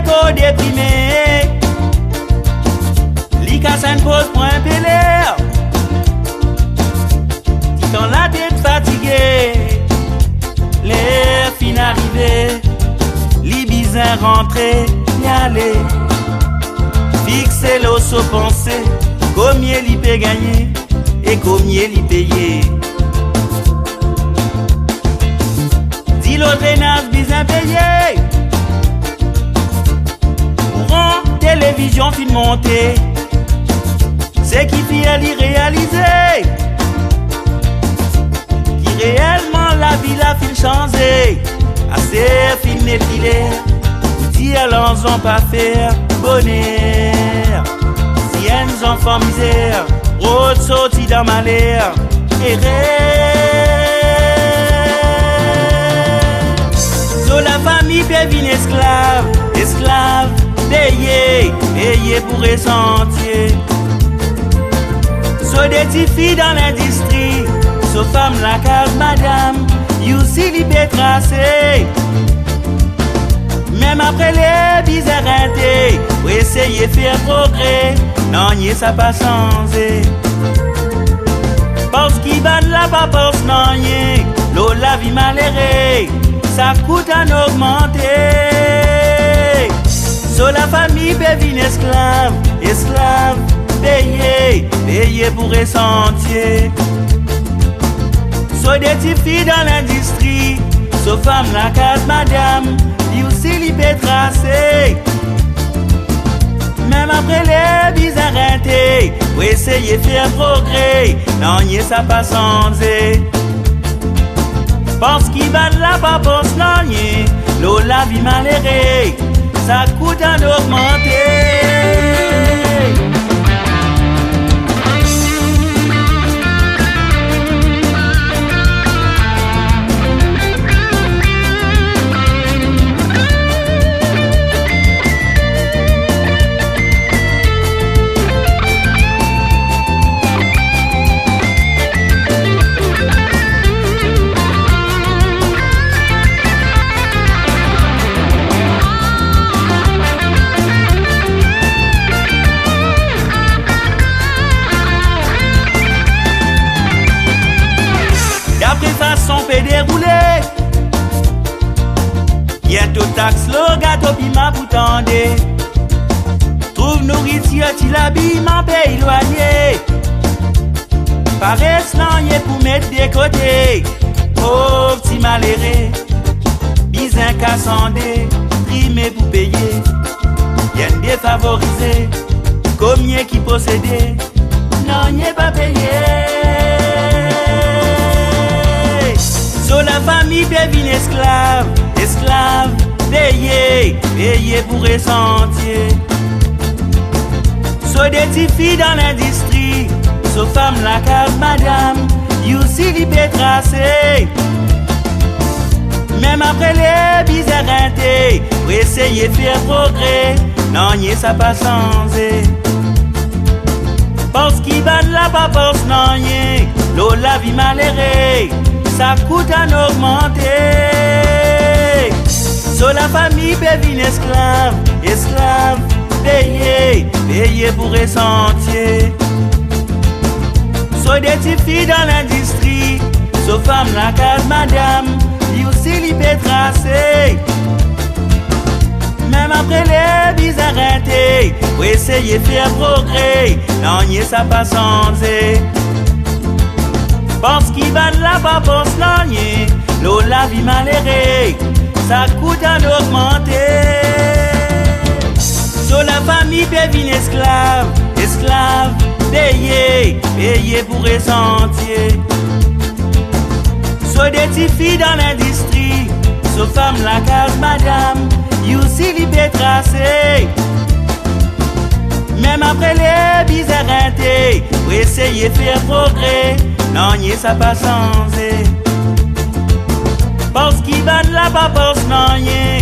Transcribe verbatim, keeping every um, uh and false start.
Kor deprime, li kas enn poz pran enpe ler. Titan latet fatige, ler finn arive, li bizin rantre, li ale. Fixe lor so panse, komie li pe gagne e komie li peye. Dilo drenaz bizin peye. Kouran televizion finn monte. Seki fer li realize ki reelman lavi la finn sanze. Aster finn nepli ler pou dir larzan pa fer boner. Si enn zanfan mizer, rod sorti dan maler, ere. So lafami pe vinn esklav, esklav, peye, peye pou resantie. So de tifi dan lindistri, so fam lakaz madam, li osi li pe trase. Mem apre ler bizin rente, pou eseye fer progre, nanye sa pa sanze. Parski bann la pa pans nanye lor lavi malere, sa kou tann ogmante. So lafami pe vinn esklav, esklav, peye, peye pou resantie. So de tifi dan lindistri, so fam lakaz madam, li osi li pe trase. Mem apre ler bizin rente, pou eseye fer progre, nanye sa pa sanze. Parski bann la pa pans nanye lor lavi malere, sa kou tann ogmante. Dapre fason pe deroule, biento tax lor gato pima pou tande. Trouv nouritir, ti labiman pe elwagne. Pa res nanye pou met de kote. Pov ti malere, bizin kas ande, trime pou peye. Enn defavorize, komie ki posede, nanye pa peye. So lafami pe vinn esklav, esklav, peye, peye pou resantie. So de tifi dan lindistri, so fam lakaz madam, li osi li pe trase. Mem apre ler bizin rente, pou eseye fer progre, nanye sa pa sanze. Parski bann la pa pans nanye lor lavi malere, sa kou tann ogmante. So lafami pe vinn esklav, esklav, peye, peye pou resantie. So de tifi dan lindistri, so fam lakaz madam, li osi li pe trase. Mem apre ler bizin rente, pou eseye fer progre, nanye sa pa sanze. Parski bann la pa pans nanye lor lavi malere, sa kou tann ogmante. So lafami pe vinn esklav, esklav, peye, peye pou resantie. So de tifi dan lindistri, so fam lakaz madam, li osi li pe trase. Mem apre ler bizin rente, pou eseye fer progre, nanye sa pa sanze. Parski bann la pa pans nanye